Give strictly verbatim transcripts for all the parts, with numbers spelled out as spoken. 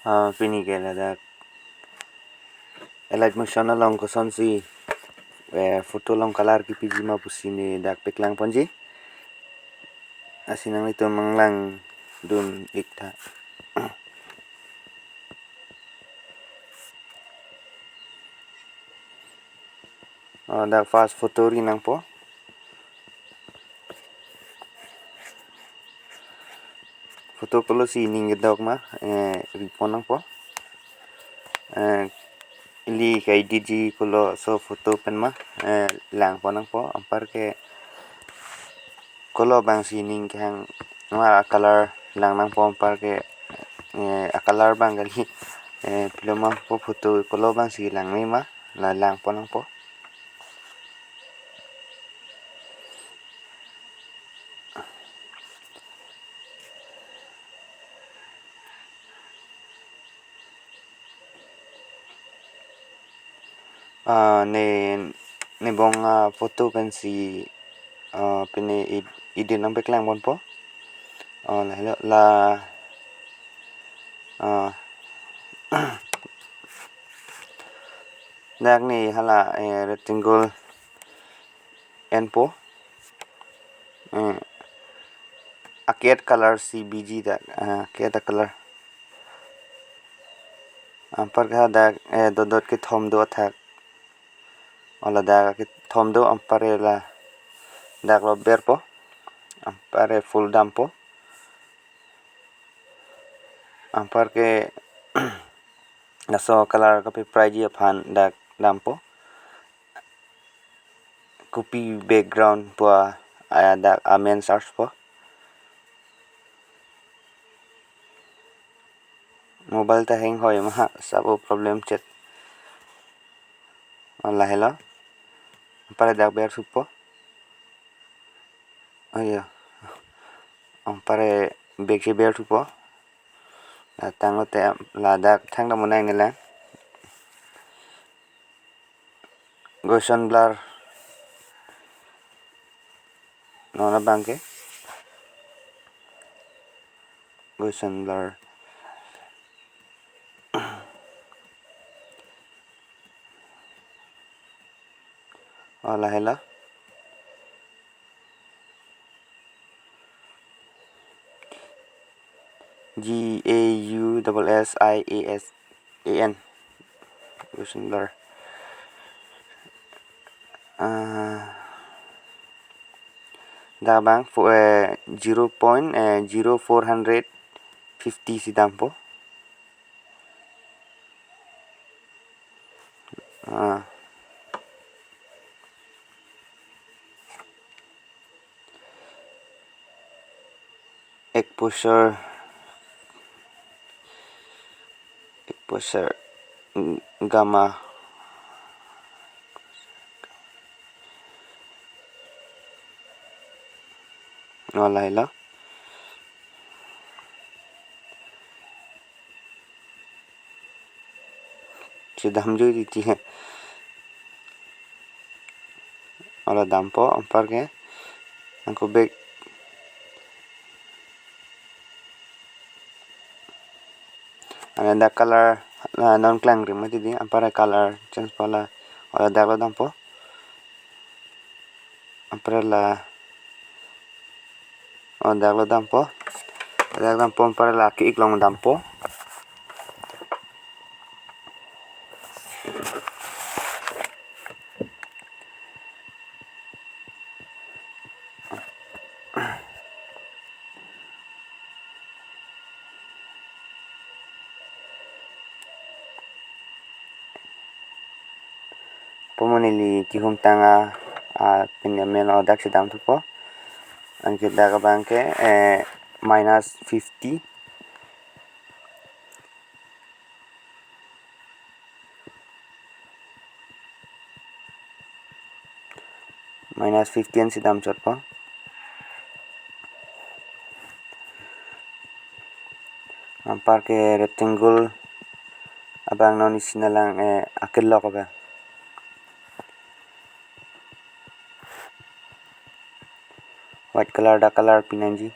Ah, pini ke ladak Alight Motion along kosonsi, eh, photo along color kipiji ma pusi ne dak paklang ponji. Lasi nanglitum nanglangdun ik tha. Oh, dak first photo ri nangpo. Photo kolosi ning kedok ma, eh, ri pon nangpo. Eh, ili ka-edit ji koloso photo pen ma, eh, lang pon nangpo. Anparke kolo abangsi ning kehang ma a-color lang nangpo, anparke, eh, a-color abang kali, eh, pilo ma po, photo kolo abangsi langme ma, la lang pon nangpo. Ah, ne, ne bong, ah, photo pensi, ah, pine ed-, edit nangpaklang ponpo. Oh, lahelo la, ah, dak ne hala, eh, rectangle enpo. Eh, a-cat color si biji dak, ah, cat color. Anparke dak, eh, dot dot kethom do athak. Oh, ladak kethom do, anparke ladak lo berpo. Anparke full dampo. Anparke laso color kapepraiji aphan dak dampo. Kopi background pu a, ah, dak amen search po. Mobile ta hang hoi ma, sabo problem chet. Oh, lahelo. Anparke dak ber thupo. Oh, ya. Anparke back si ber thupo. Ladak tanglo te, ladak thang ta monai nela. Gaussian blur. Non abangke Gaussian blur. Oh, lahelo. G A U S S I A S A N. Gaussian blur. Ah, dak abang fo-, eh, zero point, eh, zero four hundred fifty si dampo. Ah. Exposure, exposure, gamma. Oh, lahelo. Chedam joi titi. Oh, la dampo, anparke. Angko back. Anke dak color, la non klang rim mati di, anparke color change po la. Oh, ladak lo dampo. Anparke la, oh, dak lo dampo. Dak dampo, anparke la ke-ik along dampo. Pu mo neli kehum tang a, a, pin amen lo dak si dam thupo. Anke dak abangke, eh, minus fifty. Minus fifty ansi dam chotpo. Anparke rectangle abang non isi nanglang, eh, akelok abang. White color, dark color pinangji.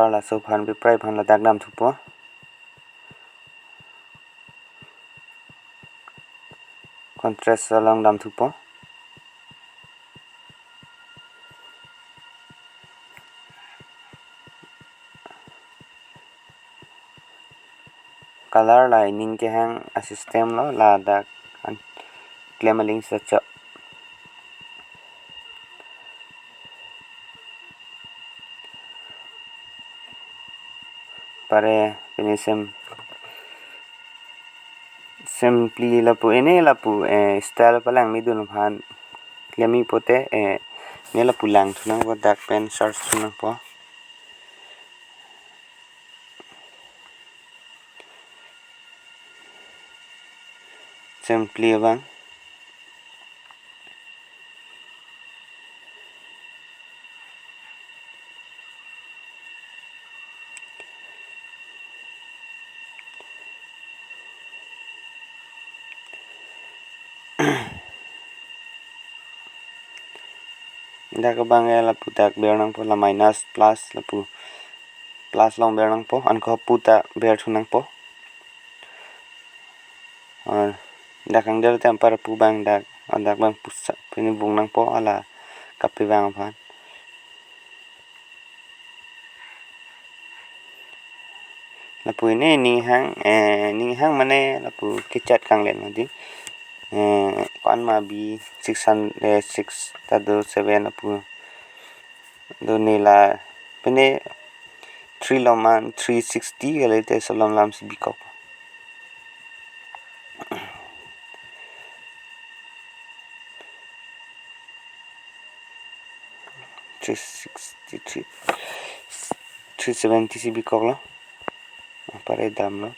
Laso aphan biprai aphan ladak damthupo. Contrast along damthupo. Color la ining kehang a-system lo, ladak an klem aling sachok. Pare pini sem, simply lapu ini lapu, eh, style palangmedun aphan klem-i pote, eh, ne lapu langthu nangpo, dak pen search thu nangpo. Simply abang. Dak abang ke lapu dak ber nangpo, la minus plus lapu. Plus along ber nangpo, anke hapu ta berthu nangpo. Ah, dak kangder te anpar pu abang dak, ah, dak abang pusa, pini vung nangpo, hala kape abang aphan. Lapu ini ning hang, eh, ning hang mane lapu kechat kanglen mati. Eh, ko-an ma bi six hundred, eh, six ta do, seven lapu do, ne la pene three loman three sixty kali te solom lam si bikok. Three sixty, three, three seventy si bikok lo. Pare damlo.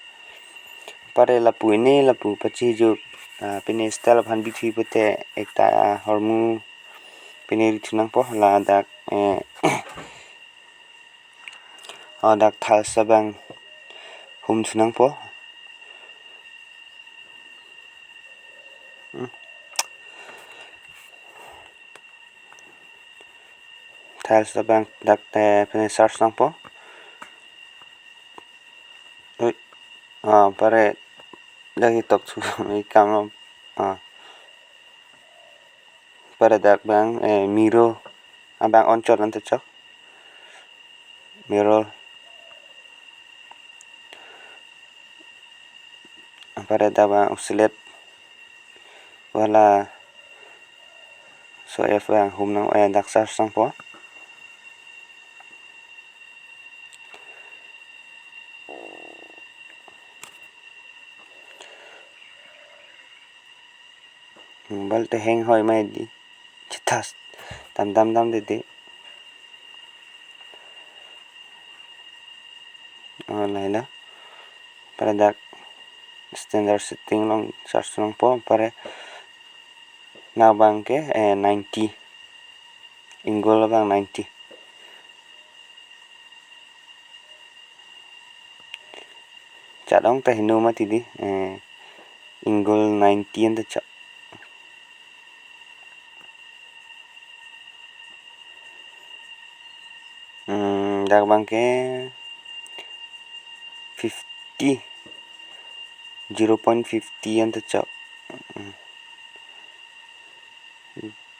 Pare lapu ini lapu pachi juk, ah, pini style aphan bithui pote ekta, ah, hormu pini rithu nangpo, ladak, eh, oh, dak thals abang humthu nangpo. Hmm. Thals abang dak te pini search nangpo. Ui. Ah, pare dak itok thu ikam lo. Ah. Pare dak abang, eh, mirror abang on chot ante chok. Mirror. Pare dak abang oscillate. Wala so F abang hum nang, eh, dak search nangpo. Mobile te hang hoi mai di. Chetas. Dam dam dam dede. Oh, lahelo. Pare dak standard setting along search nangpo, pare dak abang ke, eh, ninety. Angle abang ninety. Chadong ta heno mati di, eh, angle ninety ante chok. Hmm, dak abang ke fifty, zero point fifty ante chok. Hmm.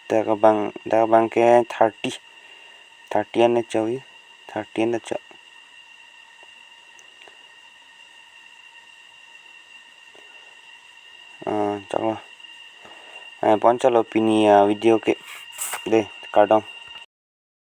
Dak abang, dak abang ke thirty. Thirty ante chok, thirty ante chok. Ah, choklo. Eh, pon choklo pini, ah, video ke. De, kardom.